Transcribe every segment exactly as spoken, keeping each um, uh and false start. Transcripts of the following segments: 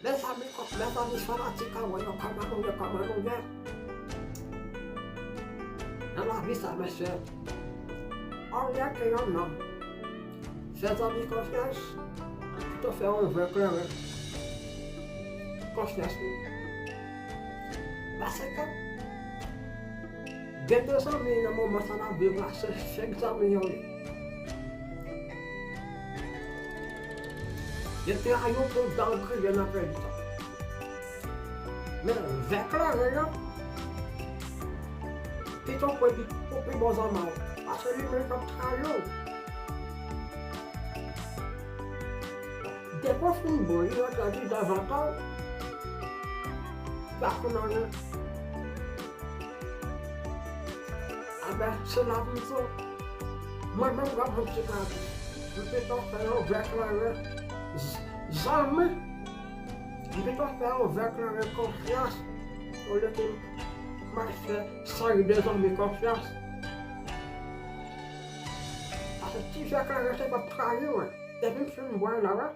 Mezanmi, kò-, mezanmi, fanatik an mwen yo, kòman nou ye, kòman nou ye? Nan lavi sa, mesye, olye ke yon nonm fè zanmi konfyans, pito fè yon vre kleren konfyans li. Paske gen de zanmi nan moman sa n ap viv la, se fake zanmi yo ye. Yo trayi w pou dan w griye nan peyi sa. Men vè kleren an, pito pran pou pi bon zanmi w, paske li menm k ap trayi w. Depi w fin bon, li rantre andidan vant ou, pa konn anyen. Enben, se la pou m di w, mwen menm, granmoun ti pati, m pito fè yon vè kleren z-, zanmi, m pito fè yon vè kleren konfyans, olye ke m al fè seri de zanmi konfyans. Paske ti vè kleren se p ap trayi w, depi m fin bwè la, wè.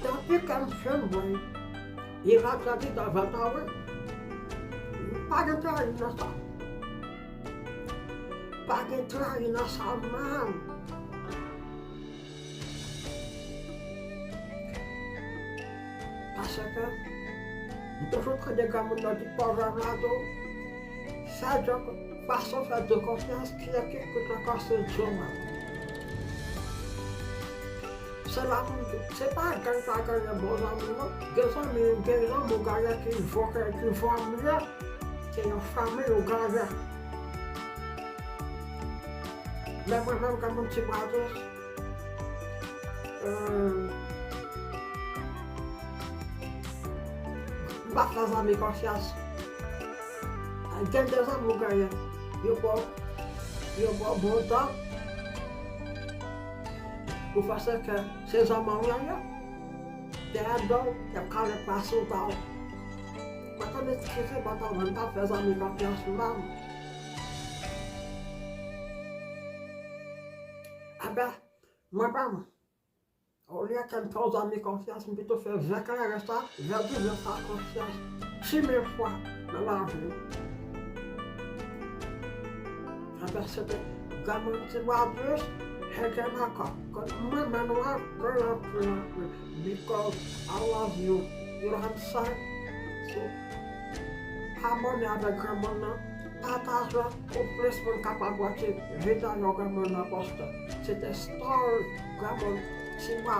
Depi ke m fin bwè, li rantre andidan vant ou, wi. Pa gen trayi nan sa. Pa gen trayi nan sa menm. Paske m toujou tande granmoun nan di pwovèb la tou, fè Dye, fason fè Dye konfyans, ki ekip ki t ankò se Dye menm. Se la pou m di, se pa gang pa genyen bon zanmi non. Gen zanmi, gen zanmi w genyen ki vo, ki vo w ye, se yon fanmi w genyen. Men mwen menm, granmoun ti pati, euh, m pa fè zanmi konfyans. Gen de zanmi w genyen, yo ba w, yo ba w bon tan, ou panse ke se zanmi w yo ye, dèyè do w, y ap kale pase w ba w. Mwen konn eskize mwen, mwen pa fè zanmi konfyans menm. Enben, mwen menm, olye ke m fè yon zanmi konfyans, m pito fè vè kleren sa, vè diven sa konfyans, ti mil fwa nan lavi m. Enben, se te granmoun ti bwa plis, Hege Makòk. Mwen, men nou anpil, anpil, anpil. Because I love you. You know what I'm saying? So, abòne avèk granmoun nan, pataje l pou plis moun kapab wè ti videyo granmoun nan poste. Se te story granmoun ti bwa